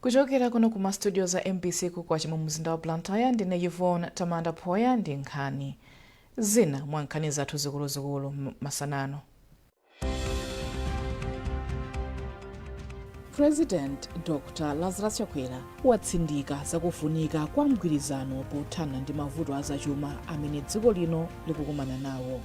Kuchokera kuno ku ma studio za MBC ku Kwacha mu mzinda wa Blantyre, ndine Yvonne Tamanda Phoya ndi nkhani zina mwa nkhani zathu zikuluzikulu masanano. President Dr Lazarus Chakwera watsindika zakufunika kwa mgwirizano pothana ndi mavuto azachuma amene dziko lino likukumana nawo.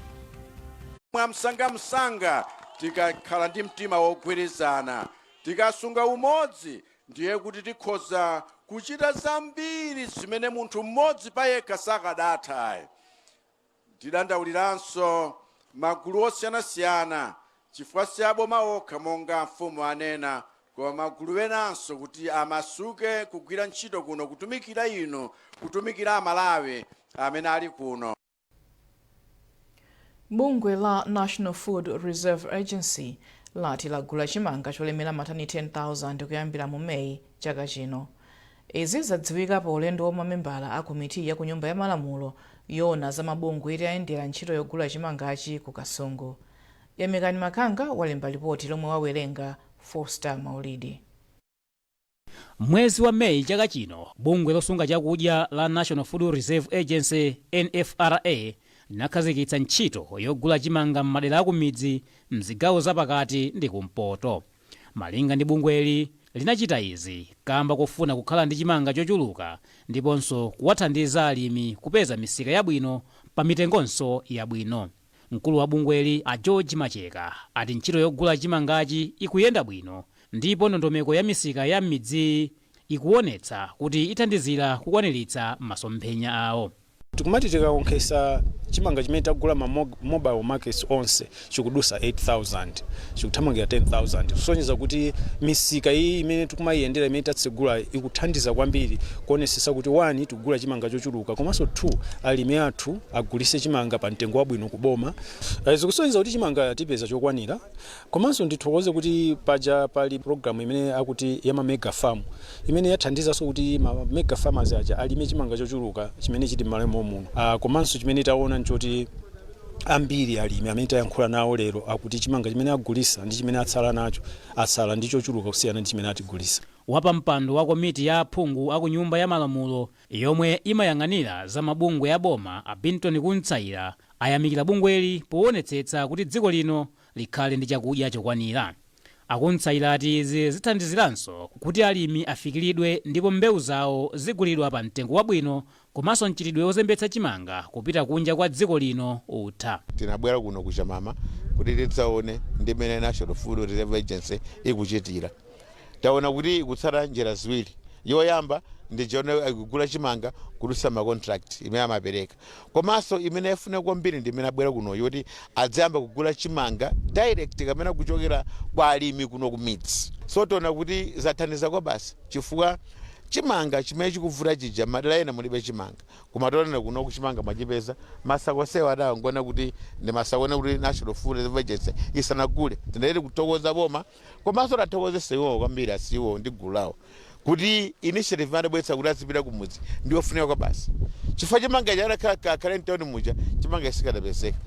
Mwamsangamsanga tikakhala ndi mtima wogwirizana, tikasunga umodzi, ndiye kuti tikhoza kuchita zambiri zimene munthu mmodzi payekha sakadatha. Ndidandauliranso magulu osiyanasiyana, chifukwa si aboma okha monga mfumu anena, koma magulu enanso kuti amasuke kugwira ntchito kuno, kutumikira inu, kutumikira Amalawi amene ali kuno. Bungwe la National Food Reserve Agency lati lagula chimanga cholemera matani 10,000 kuyambira mu May chaka chino. Izi zadziwika pa ulendo wa mamembala a komiti ya ku Nyumba ya Malamulo yoona za mabungwe itayendera ntchito yogula chimangachi ku Kasungu. Yamikani Makanga walemba lipoti lomwe wawerenga Foster Maulidi. Mwezi wa Meyi chaka chino, bungwe losunga chakudya la National Food Reserve Agency, NFRA, linakhazikitsa ntchito yogula chimanga m'madera akumidzi m'zigawo zapakati ndi kumpoto. Malinga ndi bungweli, linachita izi kamba kofuna kukhala ndi chimanga chochuluka ndiponso kuwathandiza alimi kupeza misika yabwino pa mitengonso yabwino. Mkulu wa bungweli a George Macheka ati ntchito yogula chimangachi ikuyenda bwino ndipo ndondomeko ya misika ya m'midziyi ikuwonetsa kuti ithandizira kukwaniritsa masomphenya awo. Tikumati tikaonkhesa chimanga chimene tagula ma mobile markets onse, chikudusa 8000, chikuthamangira 10,000, kusonyeza kuti misika iyi imene tikumayiyendera, imene tatsegula, ikuthandiza kwambiri kuonesesa kuti 1 tikugula chimanga chochuluka, komanso 2 alimi athu agulise chimanga pa mtengo wabwino kuboma. Zikusonyeza kuti chimanga tipeza chokwanira. Komanso ndithokoze kuti paja pali program imene akuti ya ma mega farm, imene yathandizanso kuti ma mega farmers aja alime chimanga chochuluka chimene chili m'Malawi muno. Komanso chimene taona nchoti ambiri alimi amene tayankhula nawo lero akuti chimanga chimene agulisa ndi chimene atsala nacho, atsala ndi chochuluka kusiyana ndi chimene atigulisa. Wapampando wa komiti ya aphungu aku Nyumba ya Malamulo yomwe imayang'anira za mabungwe a boma, a Binton Kuntsaira, ayamikira bungweli poonetsetsa kuti dziko lino likhale ndi chakudya chokwanira. A Kuntsaira ati izi zithandiziranso kuti alimi afikiridwe ndipo mbewu zawo zigulidwa pa mtengo wabwino, komanso mchitidwe wozembetsa chimanga kupita kunja kwa dziko lino utha. Tinabwera kuno ku Chamama kuti tidzaone ndi mmene National Food Reserve Agency ikuchitira. Taona kuti ikutsata njira ziwiri. Yoyamba ndi jone ikugula chimanga kudutsa ma contract imene amapereka, komanso imene ifuna kwambiri ndi imene abwera kuno yoti adzayamba kugula chimanga direct kapena kuchokera kwa alimi kuno ku midzi. So taona kuti zathandiza kwa basi, chifukwa chimanga chimene chikuvuta chija, madera ena mulibe chimanga, koma taonera kuno kuchimanga mwachipeza. Masako sewa adangona kuti ndi masako kuti National Food Reserve Agency isanagule. Tinaleti kuthokoza boma, komanso tathokozesa iwowo kwambiri, asiwo ndi gulu lawo, kuti initiative adabweretsa kuti azipita kumudzi ndiyofunika kwa basi, chifukwa chimanga chakhala mtawuni muja, chimanga chisikadapezeka.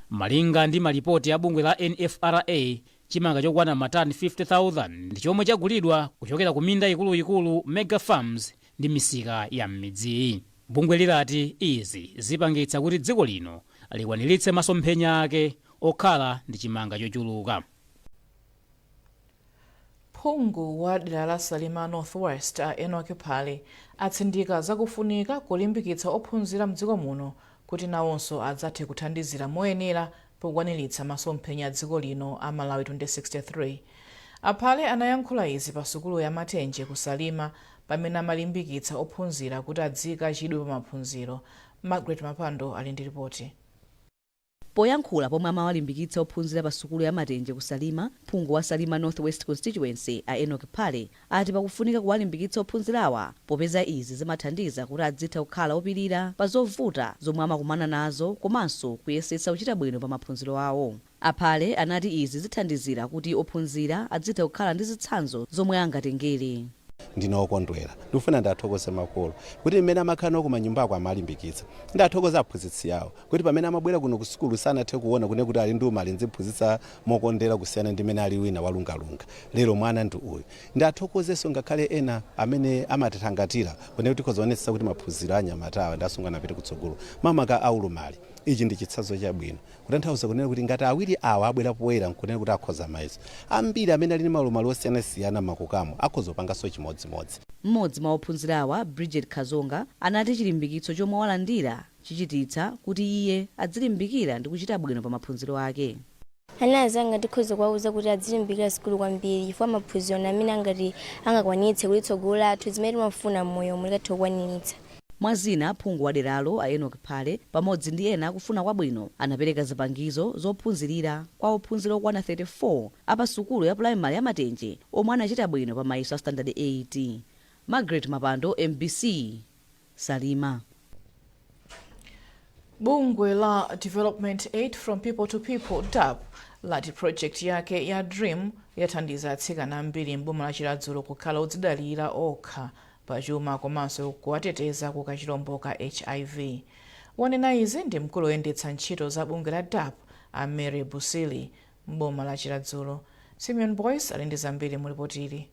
Malinga ndi malipoti a bungwe la NFRA, chimanga chokwana matani 50,000 ndi chomwe chagulidwa kuchokera ku minda ikuluikulu, mega farms, ndi misika ya m'midziyi. Bungwe lilati izi zipangitsa kuti dziko lino likwaniritse masomphenya ake okhala ndi chimanga chochuluka. Phungu wa dera la Salima North West, a Enoch Phale, atsindika zakufunika kulimbikitsa ophunzira mdziko muno kuti nawonso adzathe kuthandizira moyenera pokwaniritsa masomphenya a dziko lino a Malawi 2063. A Phale anayankhula izi pa sukulu ya Matenje ku Salima pamene amalimbikitsa ophunzira kuti adziyika chidwi pa maphunziro. Margaret Mapando ali ndi ripoti. Poyankhula pomwe amawalimbikitsa ophunzira pa sukulu ya Matenje ku Salima, phungu wa Salima North West Constituency, a Enoch Phale, ati pakufunika kuwalimbikitsa ophunzirawa popeza izi zimathandiza kuti adzitha kukhala opirira pa zovuta zomwe amakumana nazo komanso kuyesetsa kuchita bwino pa maphunziro awo. A Phale anati izi zithandizira kuti ophunzira adzitha kukhala ndi zitsanzo zomwe angatengere. Ndine okondwera. Ndikufuna ndathokoze makolo kuti mmene amakhala kumanyumbako amalimbikitsa. Ndathokoza aphunzitsi awo kuti pamene amabwera kuno ku sukulu sanathe kuona kune kuti ali ndi ulumali, nziphunzitsa mokondera kusiyana ndi mmene ali wina walungalunga. Lero mwana ndi uyu. Ndathokozenso ngakhale ena amene amatithangatira kune kuti tikhozaonetsetsa kuti maphunziro anyamatawa ndi asungwana apite kutsogolo, makamaka aulumali. Ichi ndi chitsanzo chabwino, kutanthauza kunena kuti ngati awiri awa abwera poyera nkunena kuti akhoza mayeso, ambiri amene ali ndi maulumali osiyanasiyana makukamo akhoza kupanganso chimodzimodzi. Mmodzi mwa ophunzirawa, Bridget Khazonga, anati chilimbikitso chomwe walandira chichititsa kuti iye adzilimbikira ndi kuchita bwino pa maphunziro ake. Ana azanga ndikhoza kuwauza kuti adzilimbikira sukulu kwambiri, chifukwa maphunziro amene angati angakwanitse kuti tsogolo lathu, zimene timafuna m'moyo mulikathe kukwaniritsa. Mwazina, phungu wa deralo a Enoch Phale pamodzi ndi ena akufuna kwabwino anapereka zipangizo zophunzirira kwa ophunzira okwana 34 apa sukulu ya pulaimali ya Matenje omwe anachita bwino pa mayeso a Standard 8. Margaret Mapando, MBC, Salima. Bungwe la Development Aid from People to People, DAPP, lati project yake ya DREAM yathandiza atsikana ambiri m'boma la Chiradzulo kukhala odzidalira okha pachuma komanso kuwateteza ku kachilombo ka HIV. Wanena izi ndi mkulu woyendetsa ntchito za bungwe la DAPP, a Mary Busili, m'boma la Chiradzulo. Simeon Boyce ali ndi zambiri mu ripotili.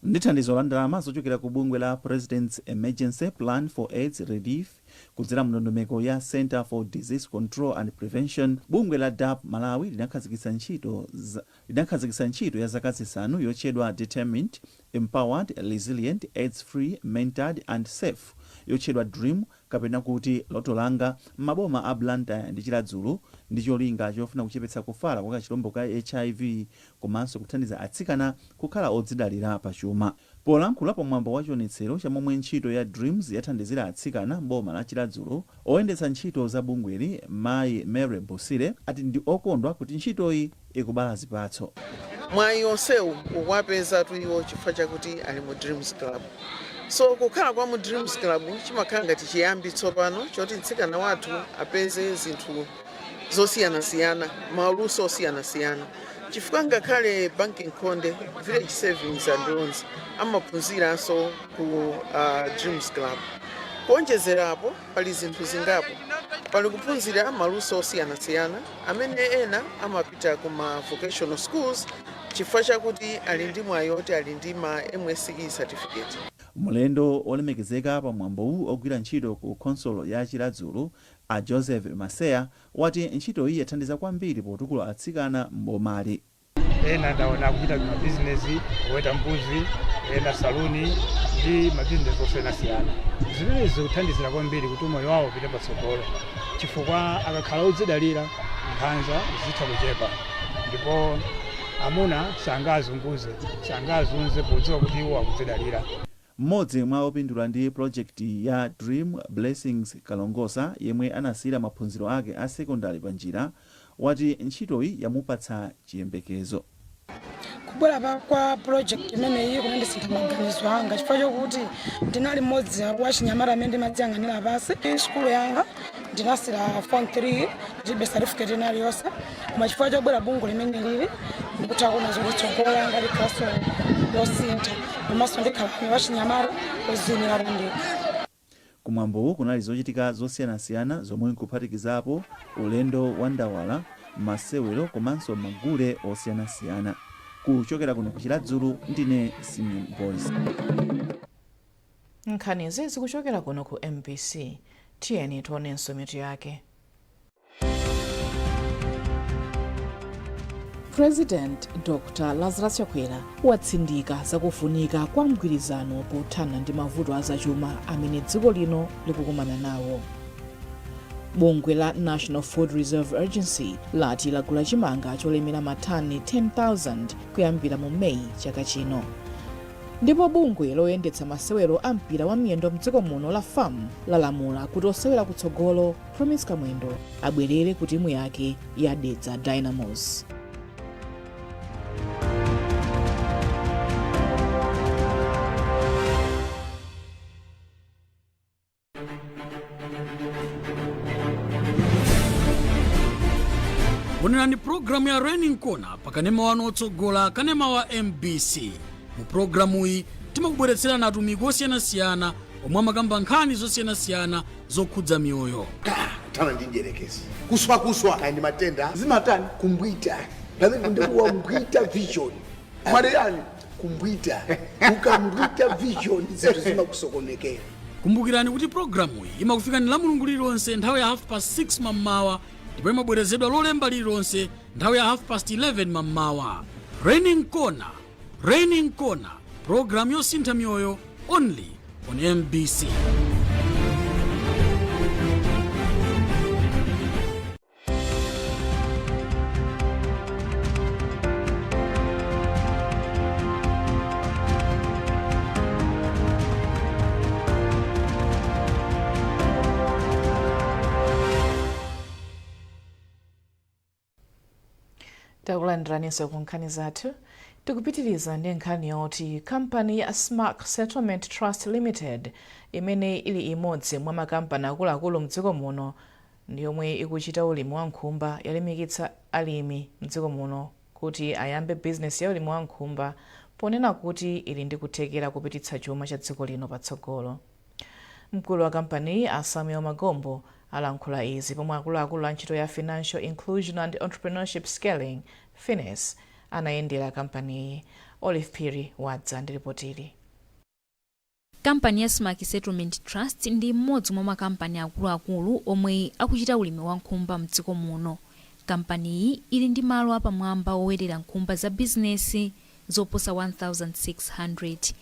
Ndi thandizo la ndalama zochokera ku bungwe la President's Emergency Plan for AIDS Relief kudzera mndondomeko ya Center for Disease Control and Prevention, bungwe la DAPP Malawi linakhazikitsa ntchito ya zaka 5 yotchedwa Determined, Empowered, Resilient, AIDS Free, Mentored and Safe, yotchedwa DREAM kapena kuti Loto Langa, m'maboma a Blantyre ndi Chiradzulu, ndi cholinga chofuna kuchepetsa kufala kwa kachilombo ka HIV komanso kuthandiza atsikana kukhala odzidalira pachuma. Polankhula pamwambo wa chionetsero cha momwe ntchito ya DREAMS yathandizira atsikana m'boma la Chiradzulu, oyendetsa ntchito za bungweli, mayi Mary Busile, ati ndi okondwa kuti ntchitoyi ikubala zipatso. Mwayi onsewu ukuwapezatu iwo chifukwa chakuti ali mu Dreams Club. So kukhala kwa mu Dreams Club chimakhala ngati chiyambi tsopano choti mtsikana wathu apeze zinthu zosiyanasiyana, maluso osiyanasiyana, chifukwa ngakhale banki nkhonde, Village Savings and Loans, amaphunziranso ku Dreams Club. Kuonjezerapo, pali zinthu zingapo. Pali kuphunzira maluso osiyanasiyana amene ena amapita kuma vocational schools chifukwa chakuti ali ndi mwayi oti ali ndi ma MSCE certificate. Mlendo olemekezeka pamwambowu, ogwira ntchito ku khonsolo ya Chiradzulu, a Joseph Maseya, wati ntchitoyi yathandiza kwambiri potukula atsikana m'bomali. Ena ndaona akuchita mabizinesi kuweta mbuzi, ena saluni ndi mabizinesi osiyanasiyana. Zimenezi zikuthandizira kwambiri kuti moyo wawo upite patsogolo, chifukwa akakhala odzidalira, nkhanza zitha kuchepa ndipo amuna sangazunguze, sangazunze, podziwa kuti iwo akudzidalira. Mmodzi mwa opindula ndi pulojekiti ya DREAM, Blessings Kalongosa, yemwe anasiyira maphunziro ake a sekondari pa njira, wati ntchitoyi yamupatsa chiyembekezo. Kubwera kwa project imeneyi kunandisintha maganizo anga, chifukwa chokuti ndinali mmodzi wa chinyamata amene ndimadziyang'anira pasi. Sukulu yanga ndinasira Form 3, ndilibe certificate ina iliyonse, koma chifukwa chobwera bungwe limene lili, ndikutha kuona zoti tsogolo langa likhalanso losintha, komanso ndikhala wachinyamata odziyimira pandekha. Kumwambowu kunali zochitika zosiyanasiyana zomwe nkuphatikizapo ulendo wa ndawala, masewero komanso magule osiyanasiyana. Kuchokera kuno ku Chiradzulu, ndine Simeon Boys. Nkhanizi zikuchokera kuno ku MBC. Tiyeni tionenso mitu yake. President Dr Lazarus Chakwera watsindika zakufunika kwa mgwirizano pothana ndi mavuto azachuma amene dziko lino likukumana nawo. Bungwe la National Food Reserve Agency lati lagula chimanga cholemera matani 10,000 kuyambira mu Meyi chaka chino. Ndipo bungwe loyendetsa masewero a mpira wa miyendo mdziko muno la FAM lalamula kuti osewera kutsogolo Promise Kamwendo abwerere ku timu yake ya Dedza Dynamos. Onerani pulogalamu ya Learning Corner pa kanema wanu otsogola, kanema wa MBC. Mu pulogalamuyi Timakubweretserani atumiki osiyanasiyana omwe amakamba nkhani zosiyanasiyana zokhudza miyoyo. Kuthana ndi mdierekezi, kuswakuswa kaya ndi matenda, zimatani kumbwita pamene ndikuwambwita vision mwaleyani kumbwita, ukambwita vision zinthu zimakusokonekera. Kumbukirani kuti programuyi imakufikani la Mulungu lililonse nthawi ya 6:30 mammawa, ndipo imabwerezedwa Lolemba lililonse nthawi ya 11:30 mammawa. Raining Corner, Raining Corner, programu yosintha miyoyo, only on MBC. Takulandiraninso ku nkhani zathu. Tikupitiriza ndi nkhani yoti kampani ya SMAC Settlement Trust Limited, imene ili imodzi mwa makampani akuluakulu mdziko muno yomwe ikuchita ulimi wa nkhumba, yalimbikitsa alimi mdziko muno kuti ayambe bizinesi ya ulimi wa nkhumba, ponena kuti ili ndi kuthekera kupititsa chuma cha dziko lino patsogolo. Mkulu wa kampaniyi, a Samuel Magombo, alankhula izi pomwe akuluakulu a ntchito ya Financial Inclusion and Entrepreneurship Scaling, FINES, anayendera kampaniyi. Olive Phiri wadza ndi ripotili. Kampani ya SMAC Settlement Trust ndi mmodzi mwa makampani akuluakulu omwe akuchita ulimi wa nkhumba mdziko muno. Kampaniyi ili ndi malo apamwamba owetera nkhumba za bizinesi zoposa 1600.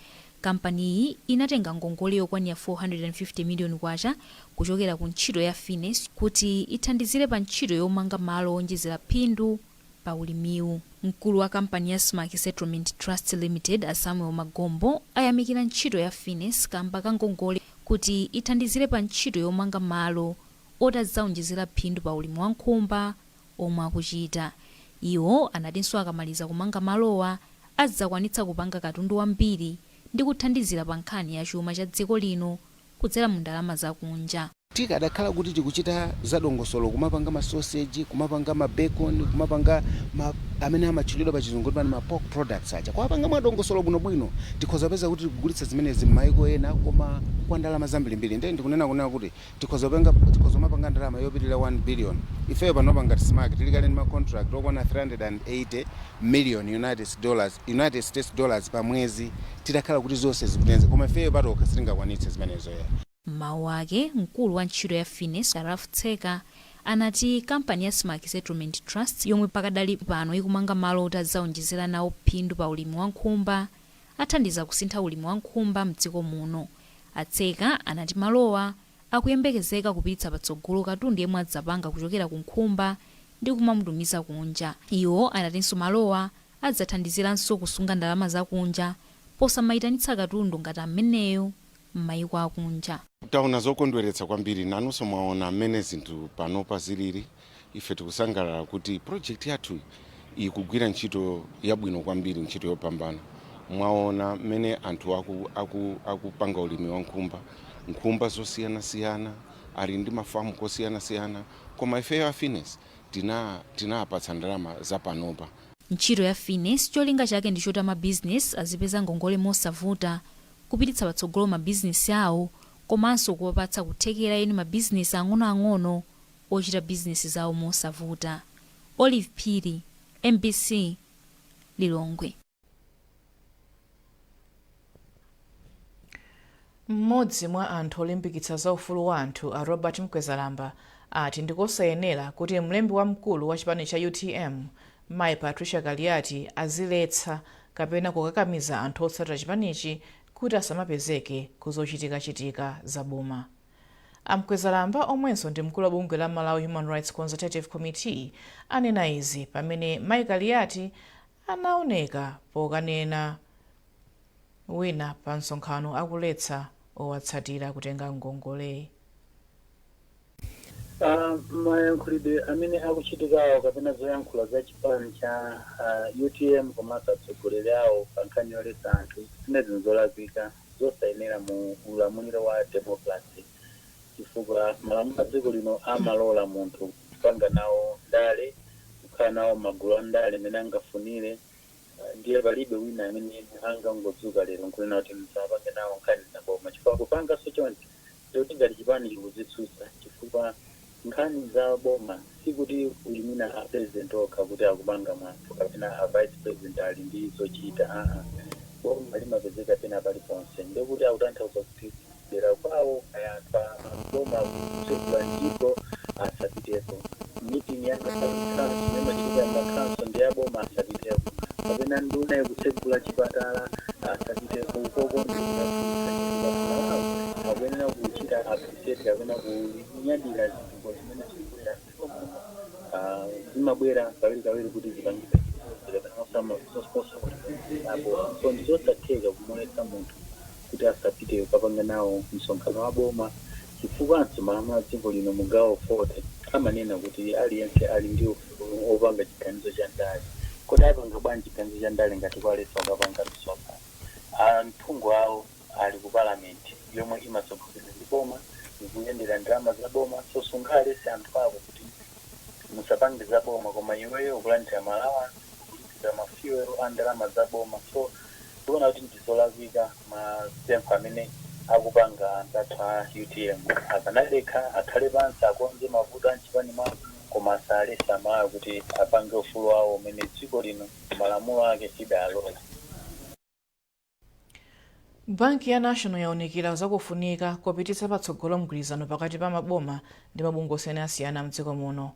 Kampaniyi inatenga ngongole yokwanira 450 miliyoni kwacha kuchokera ku ntchito ya FINES kuti ithandizire pa ntchito yomanga malo owonjezera phindu pa ulimiwu. Mkulu wa kampani ya SMAC Settlement Trust Limited, a Samuel Magombo, ayamikira ntchito ya FINES kamba ka ngongole kuti ithandizire pa ntchito yomanga malo oti azidzaonjezera phindu pa ulimi wa nkhumba omwe akuchita. Iwo anatinso akamaliza kumanga malowa azidzakwanitsa kupanga katundu wambiri ndi kuthandizira pa nkhani ya chuma cha dziko lino kudzera mu ndalama zakunja. Tikadakhala kuti tikuchita zadongosolo, kumapanga ma sausage, kumapanga ma bacon, kumapanga ma, amene amatchulidwa pa Chizungu kuti ma pork products aja, kuwapanga mwadongosolo bwinobwino, tikhoza kupeza kuti tikugulitsa zimenezi m'mayiko ena, koma kwa ndalama zambirimbiri. Ndiye ndikunena kunena kuti tikhoza kumapanga ndalama yopitirira 1 billion. Ifeyo panopa ngati SMAC tili kale ndi ma contract okwana 380 million United States dollars pa mwezi, titakhala kuti zonse zikutenze, koma ifeyo patokha sitingakwanitse zimenezo ya. M'mawu ake, mkulu wa ntchito ya FINES, a Ralph Tseka, anati kampani ya SMAC Settlement Trust, yomwe pakadali pano ikumanga malo oti azidzaonjezera nawo phindu pa ulimi wa nkhumba, athandiza kusintha ulimi wa nkhumba mdziko muno. A Tseka anati malowa akuyembekezeka kupititsa patsogolo katundu yemwe adzapanga kuchokera ku nkhumba ndi kumamutumiza kunja. Iwo anatinso malowa adzathandiziranso kusunga ndalama zakunja posamaitanitsa katundu ngati ameneyo m'mayiko akunja. Taona zokondweretsa kwambiri, nanunso mwaona mmene zinthu panopa zilili. Ife tikusangalala kuti project yathu ikugwira ntchito yabwino kwambiri, ntchito yopambana. Mwaona mmene anthu akupanga ulimi wa nkhumba, nkhumba zosiyanasiyana, ali ndi mafamu kosiyanasiyana, koma ifeyo a FINES tinapatsa ndalama zapanopa. Ntchito ya FINES cholinga chake ndi choti amabizinesi azipeza ngongole mosavuta, kupititsa patsogolo mabizinesi awo, komanso kuwapatsa kuthekera eni mabizinesi ang'onoang'ono ochita bizinesi zawo mosavuta. Olive Phiri, MBC, Lilongwe. Mmodzi mwa anthu olimbikitsa za ufulu wa anthu, a Robert Mkwezalamba, ati ndikosayenera kuti mlembi wamkulu wa chipani cha UTM, Mayi Patricia Kaliati, aziletsa kapena kukakamiza anthu otsatira chipanichi kuti asamapezeke ku zochitikachitika za boma. A Mkwezalamba, omwenso ndi mkulu wa bungwe la Malawi Human Rights Consultative Committee, anena izi pamene Mayi Kaliati anaoneka pokanena wina pa msonkhano akuletsa owatsatira kutenga ngongole. Mayankhulidwe amene akuchitikawo kapena zoyankhula za chipani cha UTM komanso atsogoleri awo pa nkhani yoletsa anthu, zimenezi nzolakwika, zosayenera mu ulamuliro wa democracy, chifukwa malamulo a dziko lino amalola munthu kupanga nawo ndale, kukhala nawo magulu a ndale amene angafunire. Ndiye palibe wina amene angangodzuka lero nkunena kuti msapange nawo nkhani za boma, chifukwa kupanganso choncho ndikuti ngati chipani chikudzitsutsa, chifukwa nkhani za boma sikuti uli mwina a president okha kuti akupanga mwambo kapena a vice president ali ndi zochita. Aa, boma limapezeka pena paliponse. Ndikuti akutanthauza kuti dera kwawo kaya anthu boma kutsegula mjigo asapiteko, meeting ya council imachitika m'makhanso ndi ya boma asapiteko, kapena nduna ikutsegula chipatala asapiteko, ukoko ndikuyafuisa. Akuyenera kuchita appreciate kapena kunyadira zitukuko zimene zikubwera dziko muno. Zimabwera kawirikawiri kuti zipangidwe kapena apo, so ndizosatheka kumuletsa munthu kuti asapite kukapanga nawo msonkhano wa boma, chifukwanso malamulo a dziko lino mu gawo 40 amanena kuti aliyense ali ndi ufulu opanga chiganizo cha ndale. Kodi apanga bwanji chiganizo cha ndale ngati kwaletsa ukapanga msonkhano? Aphungu awo ali ku palamenti yomwe imatsogozedwa ndi boma, ikuyendera ndalama za boma, so sungaletse anthu ako kuti musapange za boma, koma iweyo ukulandira ma allowance, ukulipira ma fuel a ndalama za boma. So tikuona kuti ndizolakwika mapempho amene akupanga anzathu a UTM. Akanadekha, akhale pansi, akonze mavuto a mchipani mwawo, koma asaletse Amalawi kuti apange ufulu wawo umene dziko lino malamulo ake idalola. Banki ya National yawunikira zakufunika kopititsa patsogolo mgwirizano pakati pa maboma ndi mabungwe osiyanasiyana mdziko muno.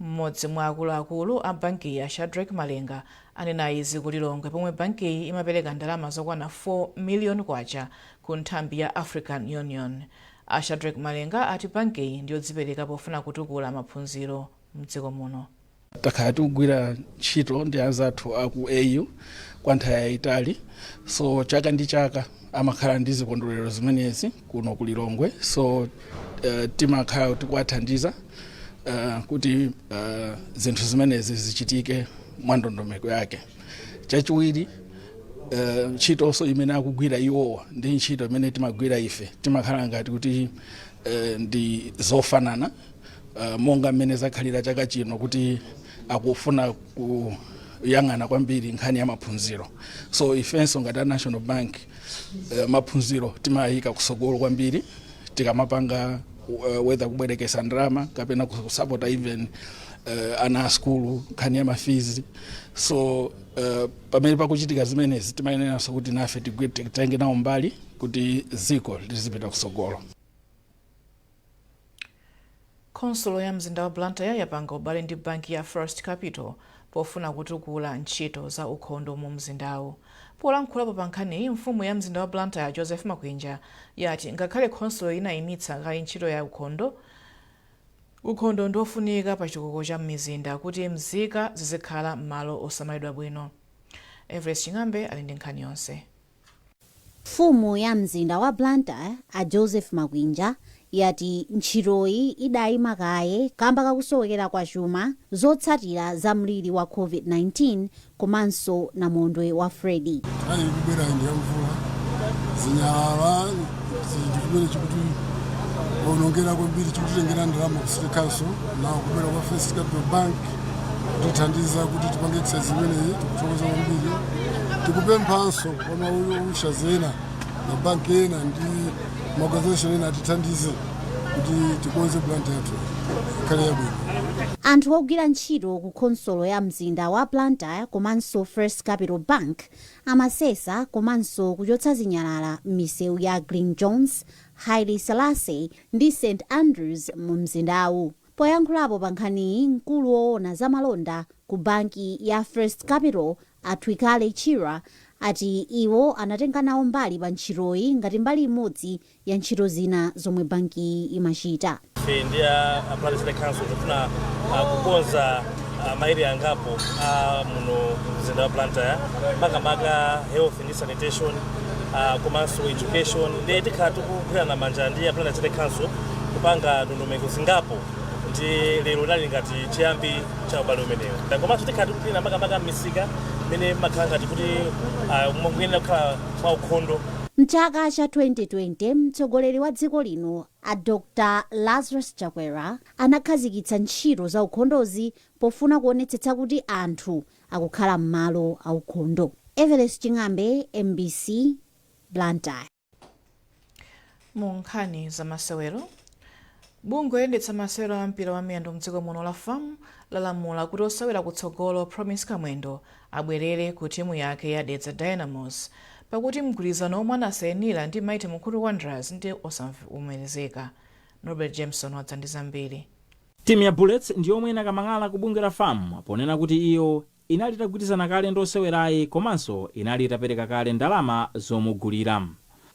Mmodzi mwa akuluakulu a bankiyi, a Shadrack Malenga, anena izi ku Lilongwe pomwe bankiyi imapereka ndalama zokwana 4 miliyoni kwacha ku nthambi ya African Union. A Shadrack Malenga ati bankiyi ndiyodzipereka pofuna kutukula maphunziro mdziko muno. Takhala tikugwira ntchito ndi anzathu aku AU kwa nthawi yayitali, so chaka ndi chaka amakhala ndi zikondwerero zimenezi kuno ku Lilongwe, so timakhala tikuwathandiza kuti zinthu zimenezi zichitike mwa ndondomeko yake. Chachiwiri, ntchitonso imene akugwira iwowa ndi ntchito imene timagwira ife timakhala ngati kuti ndi zofanana, monga mmene zakhalira chaka chino kuti akufuna kuyang'ana kwambiri nkhani ya maphunziro, so ifenso ngati a National Bank maphunziro timayika kusogolo kwambiri tikamapanga whether kubwerekesa ndalama kapena kusapota even ana a skulu, nkhani ya ma fees. So pamene pakuchitika zimenezi timayeneranso kuti nafe titenge nawo mbali kuti dziko lizipita kusogolo. Khonsolo ya mzinda wa Blantyre yapanga ubale ndi banki ya First Capital pofuna kutukula ntchito za ukhondo mu mzindawu. Polankhulapo pa nkhaniyi, mfumu ya mzinda wa Blantyre, Joseph Makwinja, yati ngakhale khonsolo inayimitsa kale ntchito ya ukhondo, ukhondo ndiofunika pa chitukuko cha mizinda kuti mzika zizikhala m'malo osamalidwa bwino. Everest Ching'ambe ali ndi nkhani yonse. Mfumu ya mzinda wa Blantyre, a Joseph Makwinja, yati ntchitoyi idayima kaye kamba kakusowekera kwa chuma zotsatira za mliri wa COVID-19 komanso namondwe wa Freddy. Nthawi ikubwera ndi ya mvula, zinyalala zinthu chimene chikuti onongera kwambiri, chikutitengera ndalama ku city council. Na kubwera kwa First Capital Bank kutithandiza kuti tipange exercise imeneyi, tikuthokoza kwambiri. Tikupemphanso kwa ma well-wishers ena, mabanki ena ndi ma organization ena atithandize kuti tikonze Blantyre yathu ikhale yabwino. Anthu ogwira ntchito ku khonsolo ya mzinda wa Blantyre komanso First Capital Bank amasesa komanso kuchotsa zinyalala m'misewu ya Glyn Jones, Haile Selassie ndi St Andrews mu mzindawu. Poyankhulapo pa nkhaniyi, mkulu woona zamalonda ku banki ya First Capital, Atwikale Chira, ati iwo anatenga nawo mbali pa ntchitoyi ngati mbali imodzi ya ntchito zina zomwe bankiyi imachita. Ife ndi a Blantyre City Council tikufuna kukonza ma area angapo a muno mzinda wa Blantyre, makamaka health ndi sanitation, komanso education. Ndiye tikhala tikugwirana manja ndi a Blantyre City Council kupanga ndondomeko zingapo, ndi lero linali ngati chiyambi cha ubale umenewo. Komanso tikhala tikucleana makamaka m'misika mmene makhala ngati kuti mukuyenera kukhala mwaukhondo. Mchaka cha 2020, mtsogoleri wa dziko lino, a Dr Lazarus Chakwera, anakhazikitsa ntchito za ukhondozi pofuna kuonetsetsa kuti anthu akukhala m'malo aukhondo. Everest Ching'ambe, MBC, Blantyre. Mu nkhani za masewero, bungwe loyendetsa masewero a mpira wa miyendo mdziko muno la FAM lalamula kuti osewera kutsogolo Promise Kamwendo abwerere ku timu yake ya Dedza Dynamos, pakuti mgwirizano omwe anasayinira ndi Mighty Mukuru Wanderers ndi osavomerezeka. Norbert Jameson wadza ndi zambiri. Timu ya Bullets ndi yomwe inakamang'ala ku bungwe la FAM ponena kuti iyo inali itagwirizana kale ndi osewerayi komanso inali itapereka kale ndalama zomugulira.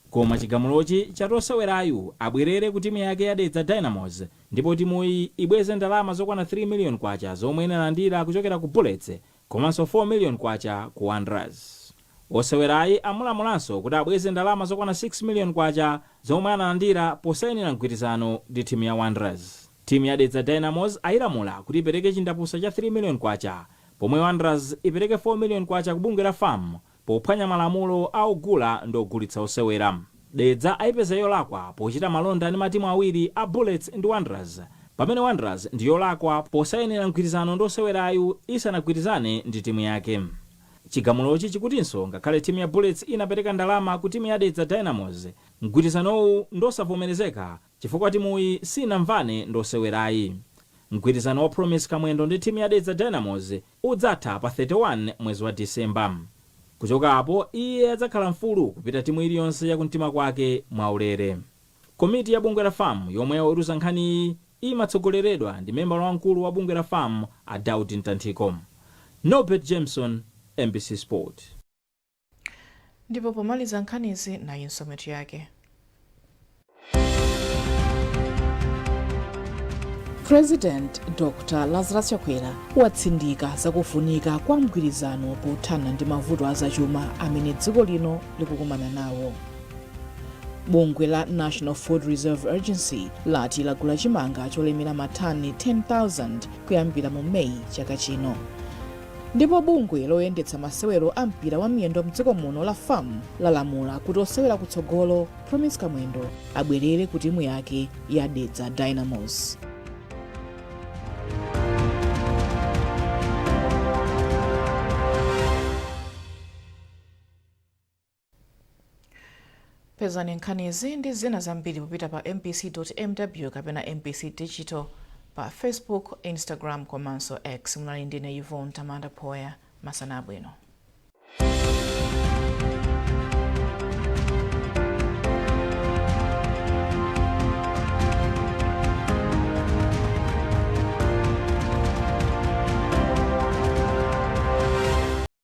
Koma chigamulochi chati osewerayu abwerere ku timu yake ya Dedza Dynamos ndipo timuyi ibweze ndalama zokwana 3 million kwacha zomwe inalandira kuchokera ku Bullets komanso 4 million kwacha ku Wanderers. Osewerayi amulamulanso kuti abweze ndalama zokwana 6 million kwacha zomwe analandira posayinira mgwirizano ndi timu ya Wanderers. Timu ya Dedza Dynamos ayilamula kuti ipereke chindapusa cha 3 million kwacha, pomwe Wanderers ipereke 4 million kwacha ku bungwe la FAM pophwanya malamulo a ogula ndi ogulitsa osewera. Dedza ayipeza yolakwa pochita malonda ndi matimu awiri a Bullets ndi Wanderers, pamene Wanderers ndi yolakwa posayinira mgwirizano ndi osewerayu isanagwirizane ndi timu yake. Chigamulochi chikutinso ngakhale timu ya Bullets inapereka ndalama ku timu ya Dedza Dynamos, mgwirizanowu ndosavomerezeka chifukwa timuyi sinamvane ndi osewerayi. Mgwirizano wa Promise Kamwendo ndi timu ya Dedza Dynamos udzatha pa 31 mwezi wa Disemba. Kuchoka apo iye adzakhala mfulu kupita timu iliyonse yakumtima kwake mwaulere. Komiti ya bungwe la FAM yomwe yaweruza nkhaniyi imatsogoleredwa ndi membala wamkulu wa bungwe la FAM a Daud Mtanthiko. Norbert Jameson, MBC Sport. Ndipo pomaliza nkhanizi, nayinso mitu yake. President Dr Lazarus Chakwera watsindika zakufunika kwa mgwirizano pothana ndi mavuto azachuma amene dziko lino likukumana nawo. Bungwe la National Food Reserve Agency lati lagula chimanga cholemera matani 10,000 kuyambira mu Meyi chaka chino. Ndipo bungwe loyendetsa masewero a mpira wa miyendo mdziko muno la FAM lalamula kuti osewera kutsogolo Promise Kamwendo abwerere ku timu yake ya Dedza Dynamos. Pezani nkhanizi ndi zina zambiri popita pa mbc.mw kapena MBC Digital pa Facebook, Instagram komanso X. Munali ndine Yvonne Tamanda Phoya. Masana abwino.